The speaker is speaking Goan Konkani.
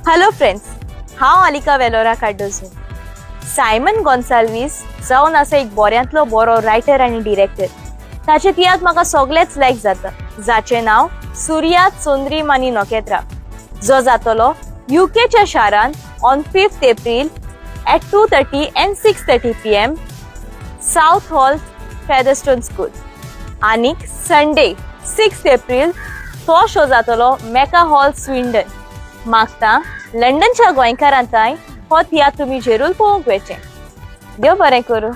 हॅलो फ्रेंड्स, हांव अलिका वेलोरा कार्डोजो. सायमन गोन्साल्वीस जावन आसा एक बऱ्यांतलो बरो रायटर आनी डिरेक्टर. ताचे तियात्र म्हाका सगळेच लायक जाता, जाचें नांव सुर्या, चंद्रीम आनी नखेत्रां, जो जातलो युकेच्या शारांत on 5th April at 2:30 and 6:30 p.m., South Hall, Featherstone School. आनीक संडे 6 एप्रील तो शो जातलो मेका हॉल, स्विंडन. मागता लंडनच्या गोंयकारां तांय हो तियात्र तुमी जरूर पळोवंक वचें. देव बरें करूं.